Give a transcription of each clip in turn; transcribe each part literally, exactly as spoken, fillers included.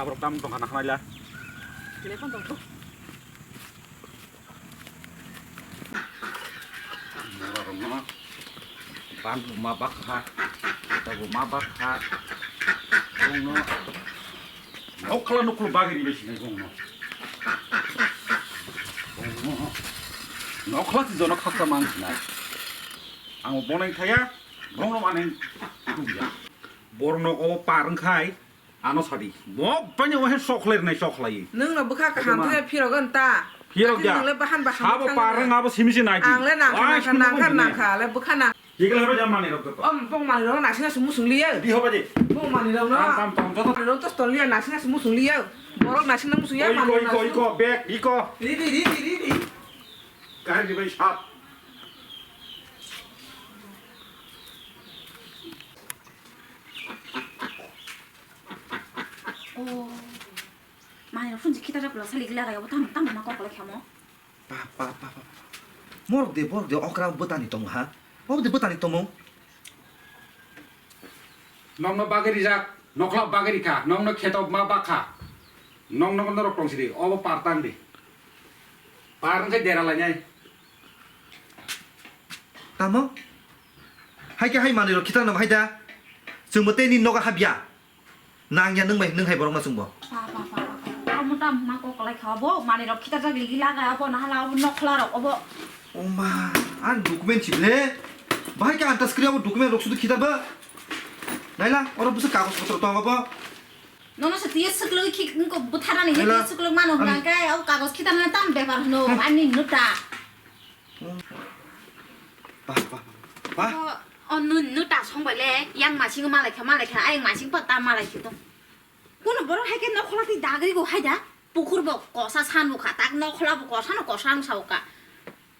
Aborok tam tongkha na hwnai la. Telephone tongkha. Mora rokno bangbu ma bakha, tabuk ma bakha. Bongno nokla nokla bagwi bai sinai bongno. Bongno nokla si jono khaksa mang sinai. Ang bonai thaya, bongno manai tuya. Borno o par wngkhai. Ano sadi. Mo bani ohe sok ler nai sok lai. Nwng no bwkha kaham Tama. Thai phirok an ta. Phirok Khe ya. Nwng le bahan bahan Sabo thang parang na. Abo simi si nai. Ang le nang kha, Wah, nang kha, simi nang kha, bani nang nai. Kha, le bwkha nang. Yegla ro jam mani rok to. Om bong mani rok nasina sumu sung liya. Di hoba di. Bong mani rok no. Tam, tam, tam, joto. Mani rok to stol liya nasina sumu sung liya. Borok nasina musu ya Oi, mani iko, iko, rok. Iko, bag, iko. Ridi, ridi, ridi. Kaham di bai sap. Oh. Mani rok phunji khitar jak pula sali gila gaya bo tam tam ma kok lai khamo. Pa, pa, pa, pa, pa. Morok de, borok de okra bwtani tongo ha. Borok de bwtani tongo. Nokno bagwi rijak, nokla bagwi rikha, nokno kheto ma bakha. Nokno norok tong sidi, obo par tang di. Par wngkhe dera lainai. Tamo? Hai khe hai manwi rok khitar nang hai da. Chwngbo tei nini nogo habya. Nang ya nwng bai, nwng hai borok no chwngbo. Pa, pa, pa, pa, pa. Amo tam ma kok lai kha bo, manwi rok khitar jak ligi laga abo, nahala abo nokla rok abo. O ma, ang document si ble. Bahai khe antas kri abo document rok sudu khitar ba. Naila, oro busa kagos potro tong abo. Nono se tiye swklwk khi, nko butharani he Naila. Tiye swklwk mano hwnka Ani. Khe, abo kagos khitar na tam bepar hwno, Hmm. Ani nuta. Bah, bah, bah. O, o nu, nu ta song bai le, yang masing malai kha, malai kha, ayang masing pa ta malai kha to. Kuno borok hai khe nokhola twi dagri go hai da. Pukhur bo kosa san bo kha, tak nokhola bo kosa no kosa ang sao ka.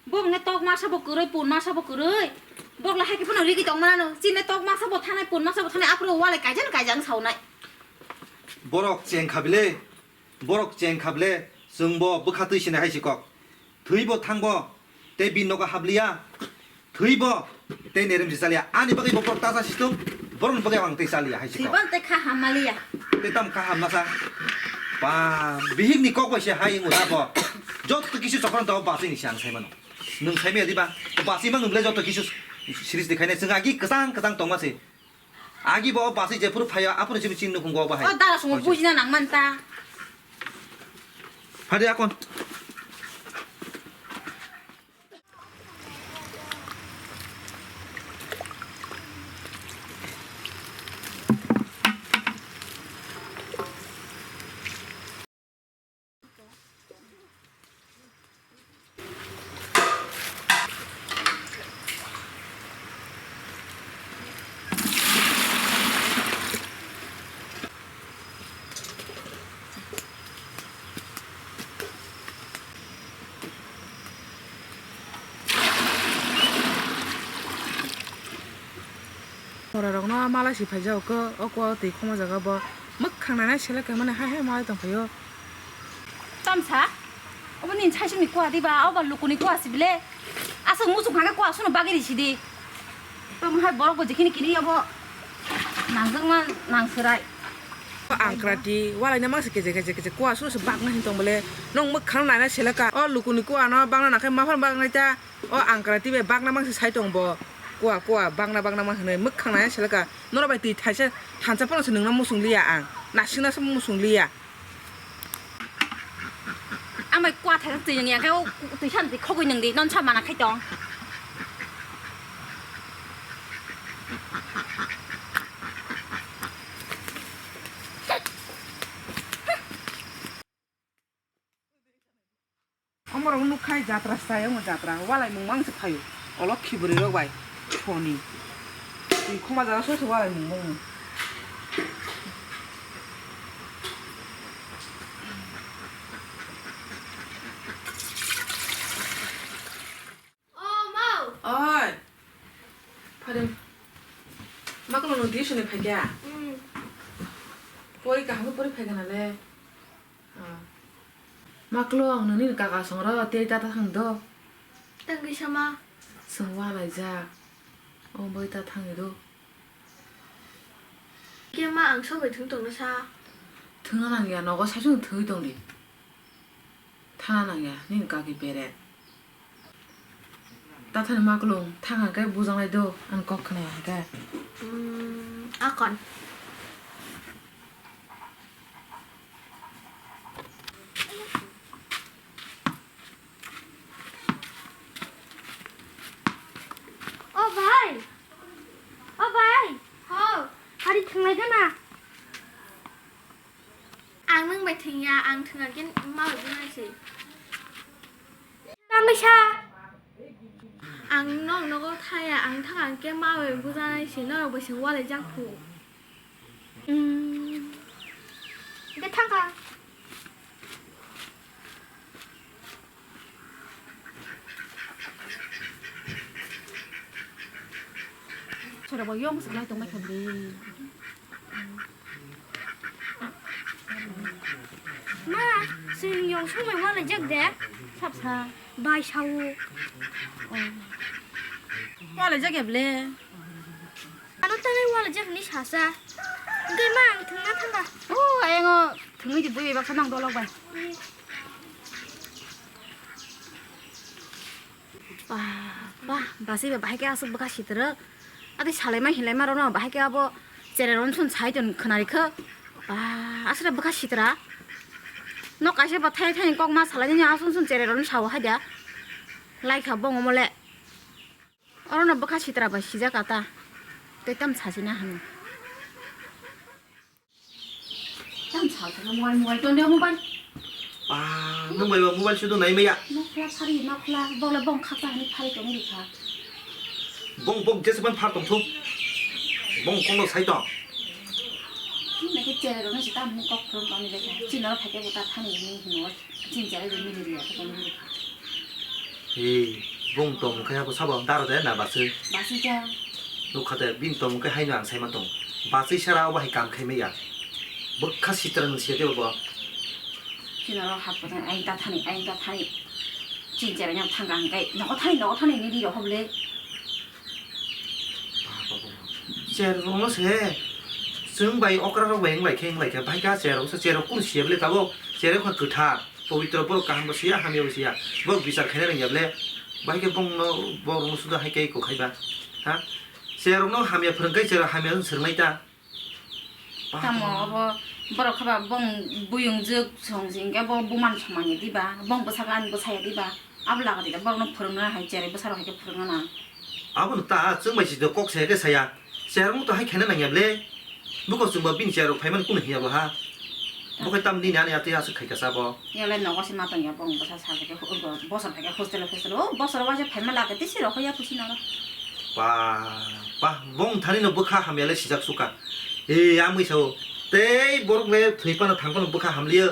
Bo ne tok masa bo kwrwi, pun masa bo kwrwi. Bok la hai khe phano rigi tong mano. Chini tok masa bo thanai, pun masa bo thanai, aphuru walai kaijang kaijang saunai. Borok cheng kha bile, borok cheng kha bile, chwng bo bwkha twi sinai hai si kok. Thwibo thangbo, tei bini nogo habliya. Thwibo, tei nerem si chaliya. Ani bagwi bo borok ta cha situng, borokni bagwi ang tei chaliya hai si kok. Thwibo tei kha hamaliya. Tei tam kha hamna sa. Ba, bihikni kok bai se hai wngwi abo. Joto kisu chokron to basini se ang sai mano. Nwng sai maya diba? Basi mang nwng le joto kisu series de khainai. Chwng agi kwchang kwchang tongma se. Agi bo basi jephuru phaio, aphuru chini chini nukhung go bahai. O dara sungo bujina nang man ta. Hadi akon. Bororokno malai si phaijak khe, o kua twi khoma jaga bo mwkhang nainai selek khe mani hai hai malai tong phaio. Tamsa, obo nini saichung ni kua diba, obo lukuni kua si bile. Aswk muchung kha khe kua suno bagwi risi di. Tamo hai borok bo jekhini kini obo nangjakma nang swrai. Angkrati, walai na mangsa keje keje keje kua suno se bagna hin tong bile. Nong mwkhang nainai selek kha. O lukuni kua no bagna nang khe maphar bagna ta. O angkra twi bai bakna mangsa sai tong bo. Kua, kua, bakna, bakna mang hinwi mwkhang nai seleka. Norok bai twi thaisa thansa phano se nwngno muchung liya ang. Nasingna se muchung liya. Ang bai kua thaisa twi nwng ya khe o twi san twi khogwi nwng di, non sa mana khai tong. Omorok nuk khai jatra sai, omo jatra walai mung mang se phaio. Olo khibri rok bai thoni. Twi khoma jara soi se walai mung mung. O mau. Oi. Phare. Maklo no tuition ni phaikya? Hmm. Pori kaham pori phaikya na le. Ah. Maklo ang nini kaka songra tei tata thang do. Tangwi sama. Song walai ja. O boi ta thang do. Khe ma ang sobai thung tongna sa. Thwngna nangya, nogo saichung thwngwi tongdi. Thana nangya, nini kaki beret. Tathani maklung, thang hwnkhe bujangnai do, ang kok khna ya hwnkhe. Hmm, akon. O bhai! O bhai! Ho! Hari thwnglai gana? Ang nwng bai thwngya, ang thwngya khe ma bai bujnai se. Tang bai sa? Ang nwng nogo thaya, ang thang ang khe ma bai bujanai se, norok bai se walaijak phu. Hmm. Hwnkhe thangkha. Sora bo yong swk lai tong lai kha bwrwi. Ma, chwng yong song bai walaijak de? Sap sa. Bai sao. Oh. Walaijak ya ble? Ano tanai walaijak ni sasa. Hwnkhe ma ang thwngna thangkha. Oh, ayango thwngwi di bui baksa nang dolok bai. Ba, ba, basi ba bahai khe aswk bwkha sitrwk. Adi salaima hilaima rokno bahai khe abo cherai rokno chun sai ton khwnari kho. Ba, aswk bwkha sitra. Nok kaisa ba thai thai kok ma salai nini aswk chun cherai rokno sao hai da. Lai kha bong omole. Orono bwkha sitra bai sijak ata. Tei tam sachina hano. Tam sal thangna mobile, mobile, tonde mobile. Ah, nwng bai ba mobile sudo nai maya. Nokla phari, nokla, bole bong khakta hani phari tong rikha. Bong, bong, jese ban phar tong thu. Bong kono sai tong. Nake chere rona sita mung kok phrum tong ni lekha. Chino phake buta thani ni hino. Chin chere de mili riya ko tong rikha. He, bong tong khe abo sabo daro de na basui? Basui ja. Nukha de, bini tong khe haino ang saima tong. Basui sara obo hai kam khai maya. Bwkha sitra nung siya de obo. Chino ro hap patang ain ta thani, ain ta thani. Chin chere nyam thang ang kai. Nogo thani, nogo thani ni di ro hoble. Cher rok no se. Chwng bai okra rok bai wng lai khe, wng lai khe. Bai kha cher rok se, cher rok kun siya bele tabok. Cher rok kha kwthar. Pobitro borok kaham bo siya, hamya bo siya. Borok bichar khaina rwngya ble. Bahai khe bongno, borokno suda hai khe eko khaiba. Ha? Cherokno hamya phwrwngkhe cherok hamya swrwngnai ta. Tamo obo borok khaba bong buyung jwk song sing khe bo buman somanya diba? Bong bwsakhe ani bwsaya diba? Abo laga dida borokno phwrwngna hai cherai bwsarok hai khe phwrwngna nang. Abono ta chwng bai si kok saya khe saya. Cherokno to hai khaina nangya ble. Buko chwngba bini cherok phaimani kunu hiya bo ha. Bo khe tamni nani atwi aswk khai kasa bo. Yale nogo se ma tongya bong bwsa sal khe bosor khe hostel hostel o bosor waje phaima lage tei sirok ya pusi naro. Pa pa bong thani no bwkha hamya le sijak suka. E amwi sao tei borok le thwi pano thang pano bwkha hamliyo.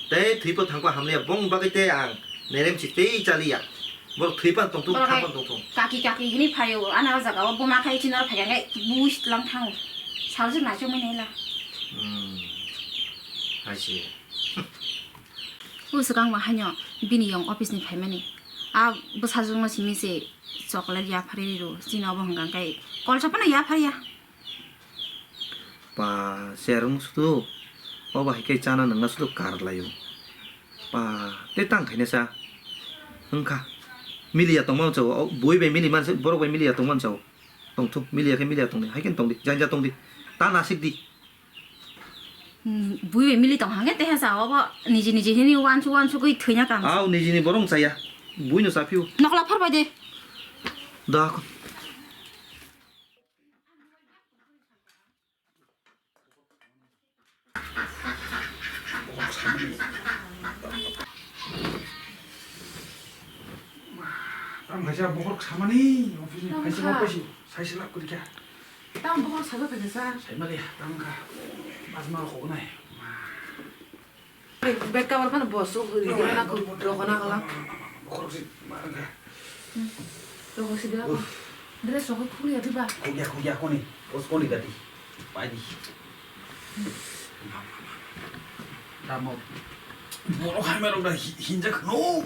Tei thwipo thangpa hamliya bong bagwi tei ang nerem si tei chaliya. Borok thwipan tongthung, borok hai thangpan tongthung. Kaki kaki hini phaio, ana o jaga o buma khai chini oro phaikha khe bui lang thango. Salsuk naichomwi naila. Hmm. Hai se. O swkang bo haino bini yong office ni phaimani. A bwsajwkno simi se chocolate yaphari rw, chini obo hwnkha khe kolsa phano yaphariya. Pa, cherwng sudu, obo hai khe chana nangna sudu kar laio. Pa, tei tang khaina sa. Wngkha. Miliya tongma sao, o bui bai mili mansa, borok bai miliya tongma sao. Tongthung, miliya khe miliya tongdi, hai khe tongdi, janja tongdi. Ta nasik di. Hmm, bui bai mili tong hangke teha sa obo niji niji hini wansu wansu gwi thwina kam. Au niji ni borok chaya. Bui no chaphiu. Nokla phar bai de. Da. Tamo kaisa bokhorok samani, office ni. Tamo kaisa kha. Bokhorok kaisa, sai se lab kwrwi kha. Tamo bokhorok sajak kha kisa. Sai mali, tamo kha. Majma rok hoknai. Bed cover phano bo sok rwgwla na ko rokona kala. Bokhorok si ma rwkha. Rokho si da. Uff. Dress rokho khulya diba? Khulya, khulya koni. Bos koni gati. Pai di. Tamo. Borok hai ma rok da hi-, hinjak no.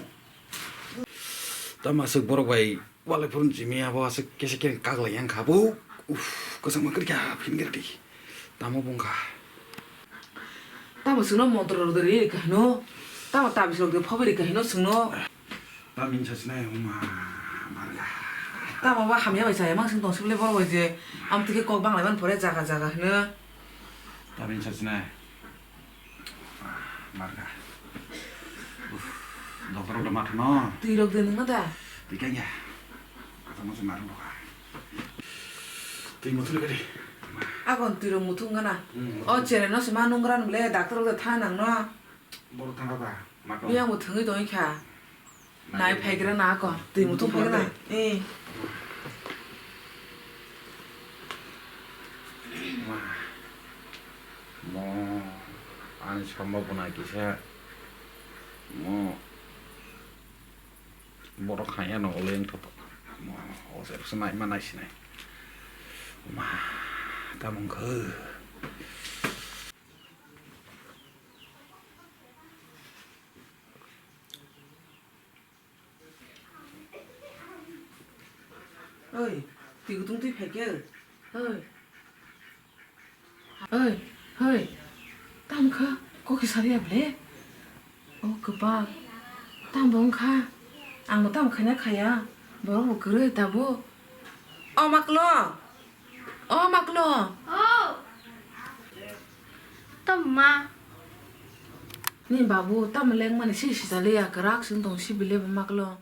Tamo aswk borok bai walai phuru jimi abo aswk kesa khe kaglai yang kha bo. Uff, kwchangma kwrwi kha phin gari. Tamo bung kha. Tamo chwngno montro rok de ri kahino. Tamo tabis rok de phobai ri kahino chwngno. Tamo hinsa sinai huma marga. Tamo ba hamya bai chaya mang sing tong sibole borok bai je. Am tike kok bang lai man pore jaga jaga hino. Tamo hinsa sinai. Marga. Uff, doctor rok da mathano. Twi rok de nungna da? Twi kanya. Kata mo se marung doka. Twi muthung kadi. Agon twi rok muthung gana. Hmm. O chere no se ma nungra nungle doctor rok da tha nang no. Boro thangkha ba? Mato. Biyang bo thwngwi tongwi kha. Nai phaigra na ako. Twi muthung phaigra. Eh. Ma. Mo. Ani sombo bwnai kisa. Mo. Borok haiya no ole wngthotok. Mo. O se nai ma nai sinai. Ma. Tamung khe. Oi, twi kutung twi phaikhe. Oi. Oi, hoi. Tam kha, kok kisa riya ble. O kwbak. Tam bo wngkha. Ang bo tam khaina khaya. Borok bo kwrwi tabuk. O maklo. O maklo. Oh. Tamo ma. Ni babu tamo lengmani si sita liya kwrak sing tong si bile bo maklo.